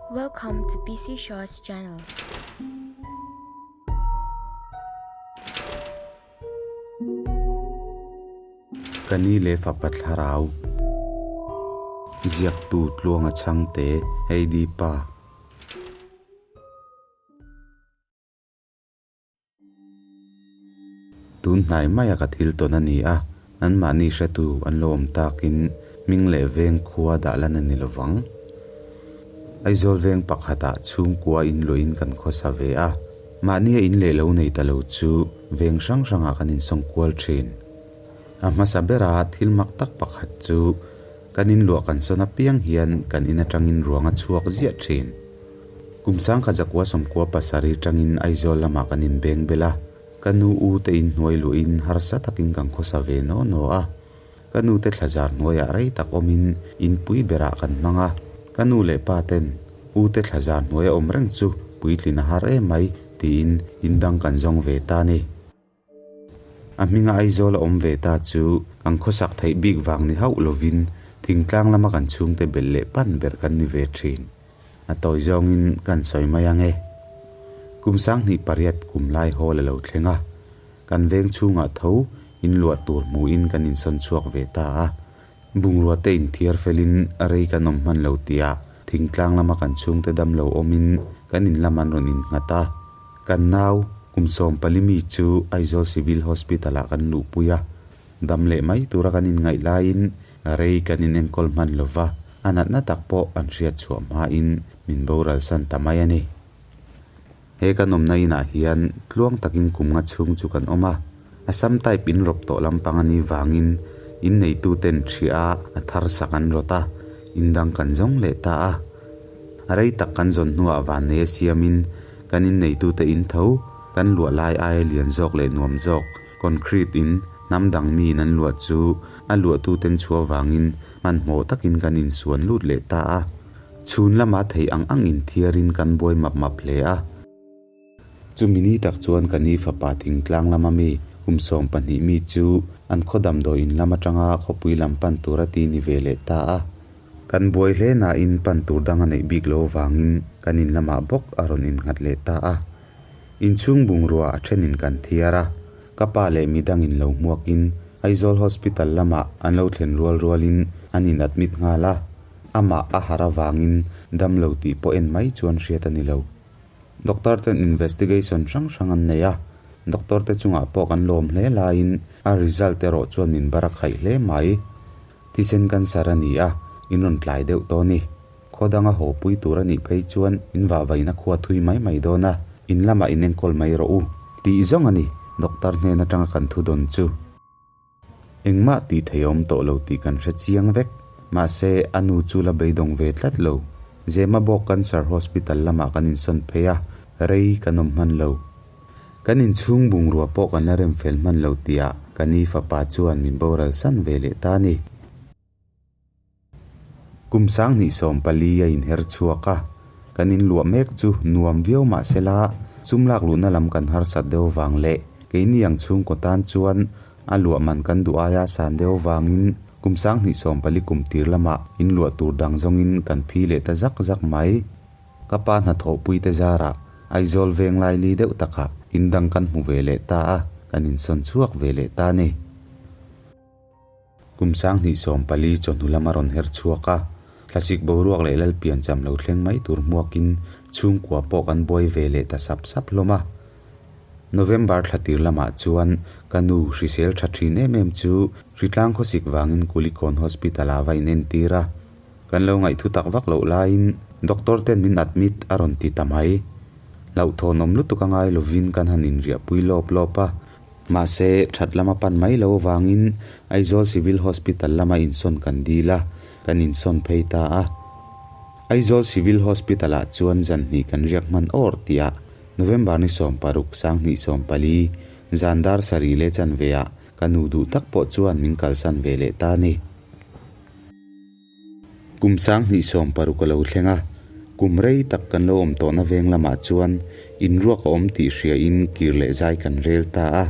Welcome to PC Shaw's channel. Ka ni leh fapa thlarau ziaktu Tluanga Chhangte, Heidi pa. Tun hnai maia ka thil tawn a ni a, anmahni hretu an lo awm takin hming leh veng khua dah lan a ni lo vang. Aizawl veng pakhatah chhungkua in luahin kan khawsa ve a, mahnia in leh lo nei ta lo chu veng hrang hrangah kan insawng kual thin. A hmasa bera thil mak tak pakhat chu kan inluah kan sawn apiang hian kan in atangin ruang a chhuak ziah thin. Kum sangkhat zakua sawmkua pasarih tangin Aizawl lamah kan inbeng bel a, ka nu u te inhnuai luhin harsa takin kan khawsa ve naw naw a. Ka nu te thlazar hnuaiah rei tak awmin inpui berah kan hmang a, ka nu leh pa ten u te thlazar hnuaia awm reng chu puitlin a har em mai tiin indang kan zawng ve ta a ni. A hminga Aizawl a awm ve ta chu kan khawsak theih bik vang ni hauh lovin thingtlang lama kan chhungte belh leh pan ber kan ni ve thin. A tawi zawngin kan sawi mai ang e. Kum sanghnih pariat kum lai hawl a lo thleng a, kan veng chhungah tho inluah tur hmuhin kan insawn chhuak ve ta a. Bungrua te inthiar felin rei kan awm hman lo tia thingtlang lama kan chhungte dam lo awmin kan in lam an rawn innghat a. Kan nau kum 14 mi chu Aizawl Civil Hospital ah kan luhpui a, dam leh mai tura kan inngaih laiin rei kan inenkawl hman lo va, a natna tak pawh an hriat chhuah hmain min boral san ta mai a ni. He kan awmna inah hian tluang takin kum nga chhung chu kan awm a, Assam type in rawp tawh lampang a nih vangin inneituten ṭhia a thar sak an rawt a, indang kan zawng leh ta a. A rei tak kan zawn hnuah vannei a siamin kan inneitute in tho, kan luah lai aia lian zawk leh nuam zawk, concrete in hnam dang miin an luah chu a luahtuten chhuah vangin hmanhmawh takin kan insuan lut leh ta a. Chhun lama theih ang ang inthiarin kan buai map map hle a. Chumi ni tak chuan ka ni fapa thingtlang lama mi kum 12 mi chu an khaw damdawi in lam atanga khawpui lam pan tur a ti ni ve leh ta a. Kan buai hle nain pan tur dang a neih bik lo avangin kan in lamah bawk a rawn innghat leh ta a. Inchhung bungrua a thenin kan thiar a, ka pa leh midangin lo hmuakin Aizawl Hospital lamah an lo thlen rual rualin an in admit nghal a. Amah a harh avangin damlo tih pawh en mai chuan hriat a ni lo. Doctor ten investigation hrang hrang an nei a, doctor te chungah pawh kan lawm hle laiin a result erawh chuan min bar a khaih hle mai. Thisen cancer a ni a, in rawn tlai deuh tawh a ni. Khaw danga haw pui tur a nih phei chuan in vahvaina khua thui mai mai dawn a, in lamah in enkawl mai rawh u tih zawng a ni doctor hnen atanga kan thu dawn chu. Engmah tih thei a awm tawh lo tih kan hre chiang vek. Mahse, a nu chu la beidawng ve tlat lo. Zemabawk Cancer Hospital lamah kan insawn phei a, rei kan awm hman lo. Kan inchhung bungrua pawh kan la rem fel hman lo tihah ka ni fapa chuan min boral san ve leh ta a ni. Kum 2014 a inher chhuak a, kan inluah mek chu nuam viau mah sela sum lak luhna lam kan harsat deuh vang leh keini ang chhungkaw tan chuan a luah man kan duh aia san deuh vangin kum 2014 kum tir lamah inluah tur dang zawngin kan phi leh ta zak zak mai. Ka pa hnathawhpui te zarah Aizawl veng laili deuh takah indang kan hmu ve leh ta a, kan insawn chhuak ve leh ta a ni. Kum 2014 chawhnu lam a rawn her chhuak a, thlasik boruak leh lalpian cham lo thleng mai tur hmuakin chhungkua pawh kan buai ve leh ta sap sap hlawm a. November thla tir lamah chuan ka nu hrisel tha thin em em chu hritlang khawsik vangin Kulikawn Hospital ah va inentir a, kan lo ngaihthu tak vak loh laiin doctor ten min admit a rawn ti ta mai. Hlauhthawnawm lutuk a ngai lovin kan han inriahpui lawp lawp a. Mahse, that lama pan mai lo avangin Aizawl Civil Hospital lama insawn kan dil a, kan insawn phei ta a. Aizawl Civil Hospital-ah chuan zan hnih kan riak hman awr tihah November ni 16, 2014, zan dar sarih leh chanveah ka nu duh tak pawh chuan min kalsan ve leh ta a ni. Kum 2016 a lo thleng a, kum rei tak kan lo awm tawhna veng lamah chuan inruak a awm tih hriain kir leh zai kan rel ta a.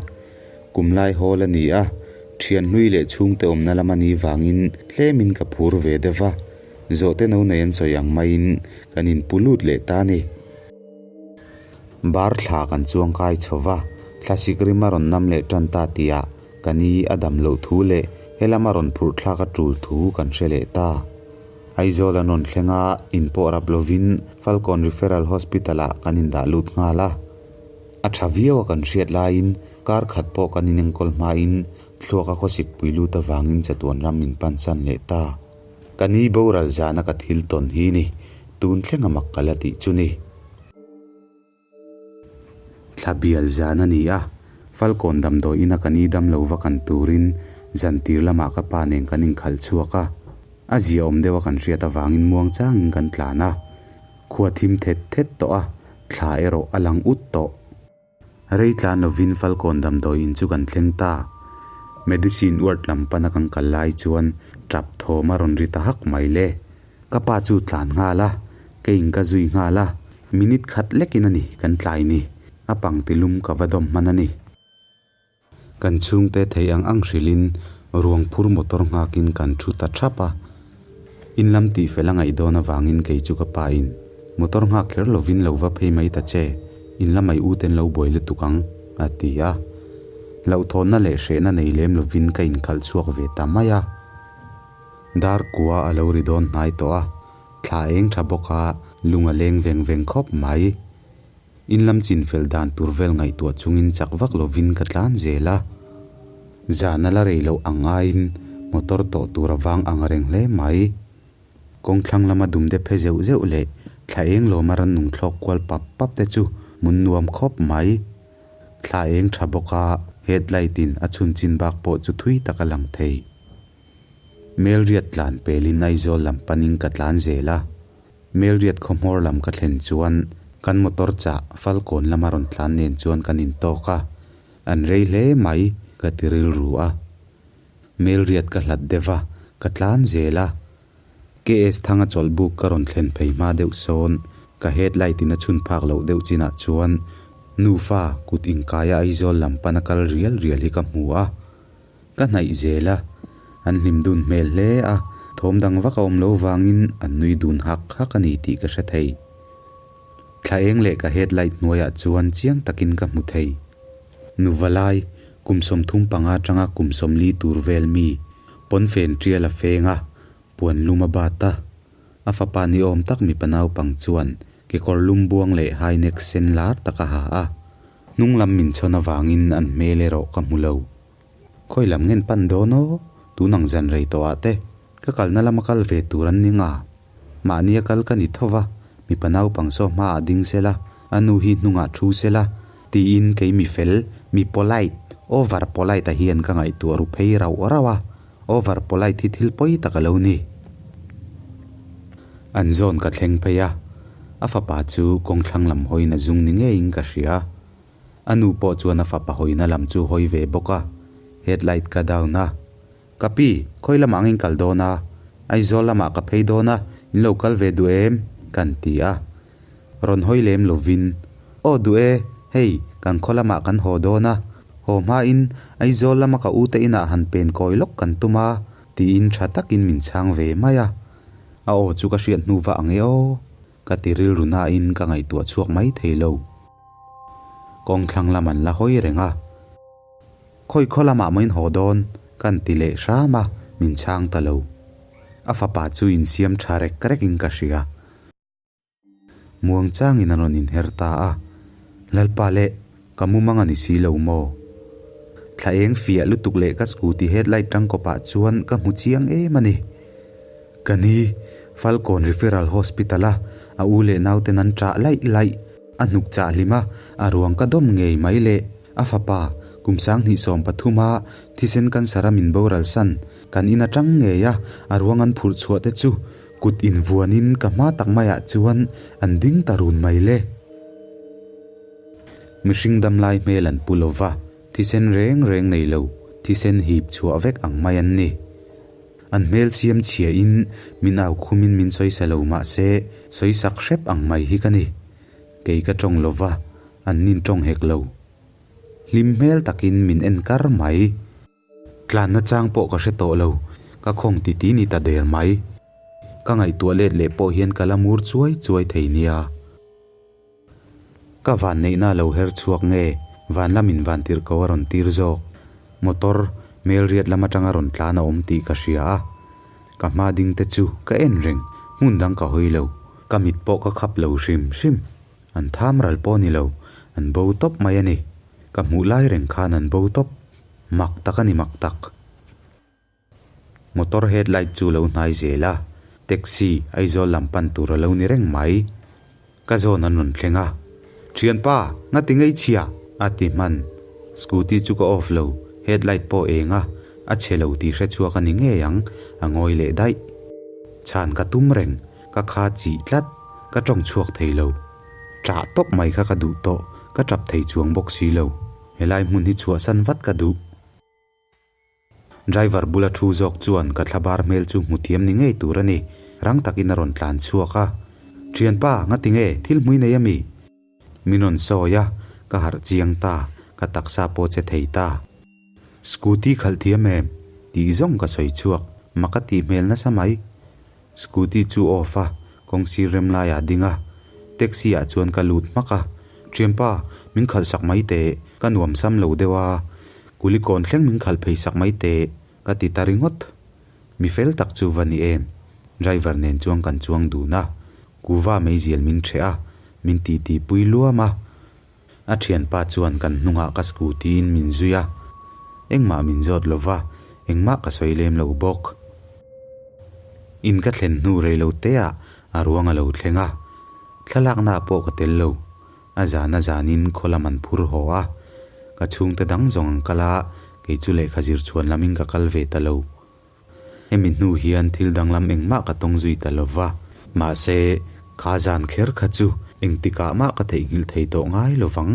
Kum lai hawl a ni a, thian hlui leh chhungte awmna lam a nih vangin tlemin ka phur ve deuh va. Zawhte no nei an sawi ang maiin kan inpu lut leh ta a ni. Bar thla kan chuang kai chho va, thlasik rim a rawn nam leh tan ta tihah ka ni a dam loh thu leh helam a rawn phurh thlak a tul thu kan hre leh ta. Aizawl an rawn thleng a, in pawh rap lovin Falkawn Referral Hospital-ah kan indah lut nghal a. A tha viau a kan hriat laiin kar khat pawh kan inenkawl hmain thluak a khawsik pui lut avangin chatuan ram min pansan leh ta. Ka ni boral zana ka thil tawn hi ni, tun thleng a mak ka la tih chu ni. Thla bial zan a ni a, Falkawn damdawi ina ka ni dam lo va kan turin zan tir lamah ka pa nen kan inkhalh chhuak a, a ziaawm deuh a kan hriat avangin muang changin kan tlan a, khua thim thet thet tawh a, thla erawh a lang ut tawh. Rei tlan lovin Falkawn damdawi in chu kan thleng ta. Medicine ward lam pana kan kal lai chuan tap thawm a rawn ri ta hak mai le. Ka pa chu tlan nghal a, keiin ka zui nghal a, minute khat lekin a ni kan tlai ni, a pangti lum ka va dawm hman a ni. Kan chhungte thei ang ang hrilhin ruang phur motor nghakin kan thu ta thap a. In lam tihfel a ngaih dawn avangin kei chu ka pa in motor nghak kher lovin lo va phei mai ta che, in la mai u ten lo buai lutuk ang, a ti a. Hlauhthawnna leh hrehna nei lem lovin ka inkhalh chhuak ve ta mai a. Dar kua a lo ri dawn hnai tawh a, thla eng tha bawk a, lung a leng veng veng khawp mai. In lam chin fel dan tur vel ngaihtuah chungin chak vak lovin ka tlan zel a. Zan a la rei loh ang aiin motor tawh tur a vang ang reng hle mai. Kawng thlang lama dumde phe zeuh zeuh leh thla eng lawma rannung thlawk kual pap pap te chu mun nuam khawp mai. Thla eng tha bawk a, headlight in a chhun chin bak pawh chu thui tak a lang thei. Melriat tlan pelin Aizawl lam panin ka tlan zel a. Melriat khawhmawr lam ka thlen chuan kan motor chah Falkawn lama rawn tlan nen chuan kan intawk a, an rei hle mai ka ti rilru a. Melriat ka hlat deuh a, ka tlan zel a. KS Thanga chawlhbuk ka rawn thlen phei hma deuh sawn ka headlight in a chhun phak loh deuh chinah chuan nufa kut inkaia Aizawl lam pana kal rial rial hi ka hmu a. Ka hnaih zel a, an hlim dun hmel hle a, thawm dang vak a awm lo vangin an nui dun hak hak a ni tih ka hre thei. Thla eng leh ka headlight hnuaiah chuan chiang takin ka hmu thei. Nuva lai, kum 35 atanga kum 40 tur vel mi, pawnfen tial a feng a, puan lum a bat a. A fapa ni awm tak mipa naupang chuan kekawr lum buang leh high neck sen lar tak a ha a. Hnung lam min chhawn avangin an hmel erawh ka hmu lo. Khawi lam ngen pan dawn aw, tun ang zan rei tawh ah te, ka kalna lama kal ve tur an ni nga. Mahni a kal ka ni tho va, mipa naupang saw hma ah ding se la, a nu hi hnungah thu se la, tiin kei mi fel, mi polite, over polite a hian ka ngaihtuah ru phei rauh rauh a, over polite hi thil pawi tak a lo ni. An zawn ka thleng phei a, a fapa chu kawngthlang lam hawiin a zung ni ngeiin ka hria. A nu pawh chuan a fapa hawina lam chu hawi ve bawk a, headlight ka down a. Ka pi, khawi lamah ang in kal dawn a? Aizawl lamah ka phei dawn a, in lo kal ve duh em? Kan ti a. Rawn hawi lem lovin, Aw duh e, hei, kan khaw lamah kan haw dawn a, haw hmain Aizawl lama ka ute inah han pen kawi lawk kan tum a, tiin tha takin min chhang ve mai a. A aw chu ka hriat hnu va ang e aw, ka ti rilru nain ka ngaihtuah chhuak mai thei lo. Kawng thlang lam an la hawi reng a. Khawi khaw lamah maw in haw dawn? Kan ti leh hram a, min chhang ta lo. A fapa chu insiam tha rek rekin ka hria. Muang changin a rawn inher ta a, Lalpa leh, ka mumang a ni si lo maw? Thla eng fiah lutuk leh ka scooty headlight tangkawpah chuan ka hmu chiang em a ni. Ka ni, Falkawn Referral Hospital-a a u leh nauten an ṭah laih laih, a hnuk chah hlim a, a ruang ka dawm ngei mai leh a fapa, kum 2013-a thisen cancer-a min boral san, kan in aṭang ngei a, a ruang an phurh chhuah te chu Kut invuanin ka hma tak maiah chuan an ding ta run mai le. Mihring damlai hmel an pu lo va, thisen reng reng nei lo, thisen hip chhuah vek ang mai an ni. An hmel siam chhiain min au khumin min sawisa lo mah se, sawisak hrep ang mai hi ka ni. Kei ka tawng lo va, an nin tawng hek lo. Hlim hmel takin min en kar mai. Tlanna chang pawh ka hre tawh lo, ka khawng ti ti ni ta der mai. Ka ngaihtuah let leh pawh hian ka la mur chuai chuai thei nia. Ka van neihna a lo her chhuak nge van lamin van tirh ko a rawn tir zawk. Motor mel riat lam atanga rawn tlan a awm tih ka hria a. Ka hma ding te chu ka en reng, hmun dang ka hawi lo. Ka mit pawh ka khap lo hrim hrim. An tham ral pawh ni lo, an bo tawp mai a ni. Ka hmuh lai reng khan an bo tawp. Mak tak a ni mak tak. Motor headlight chu lo hnai zel a, taxi Aizawl lam pan tur a lo ni reng mai. Ka zawn an rawn thleng a, Thianpa, ngati ngei chhia? a ti hman. Scooty chu ka off lo, headlight pawh eng a, a chhe lo tih hre chhuak a ni ngei ang, a ngawi leh daih. Chhan ka tum reng, ka kha chih tlat, ka tawng chhuak thei lo. Ṭah tawp mai kha ka duh tawh, ka ṭap thei chuang bawk si lo. Helai hmun hi chhuahsan vat ka duh. Driver bula thu zawk chuan ka thlabar hmel chu hmu thiam ni ngei tur a ni, rang takin a rawn tlan chhuak a. Thianpa, ngati nge, thil hmui nei a mi? Min rawn sawi a, ka harh chiang ta, ka taksa pawh che thei ta. Scooty khalh thiam em? Tih zawng ka sawi chhuak, mak a tih hmel nasa mai. Scooty chu off a, kawng sir rem laiah a ding a, taxi ah chuan ka lut hmak a, Thianpa, min khalh sak mai teh, ka nuam sam lo deuh a, Kulikawn thleng min khalh phei sak mai teh, ka ti ta ringawt. Mi fel tak chu va ni em? Driver nen chuan kan chuang dun a, kuva meizial min ṭheh a, min titi pui luam a. A thianpa chuan kan hnungah ka scooty in min zui a, engmah min zawt lo va, engmah ka sawi lem lo bawk. In ka thlen hnu rei lo te ah a ruang a lo thleng a, thlalakna ah pawh ka tel lo. A zan a zanin khaw lam an phur haw a, ka chhungte dang zawng an kal a, kei chu lehkha zir chhuan lamin ka kal ve ta lo. Hemi hnu hian thil danglam engmah ka tawng zui ta lo va, mahse, kha zan kher kha chu engtikah mah ka theihnghilh thei tawh ngai lo vang.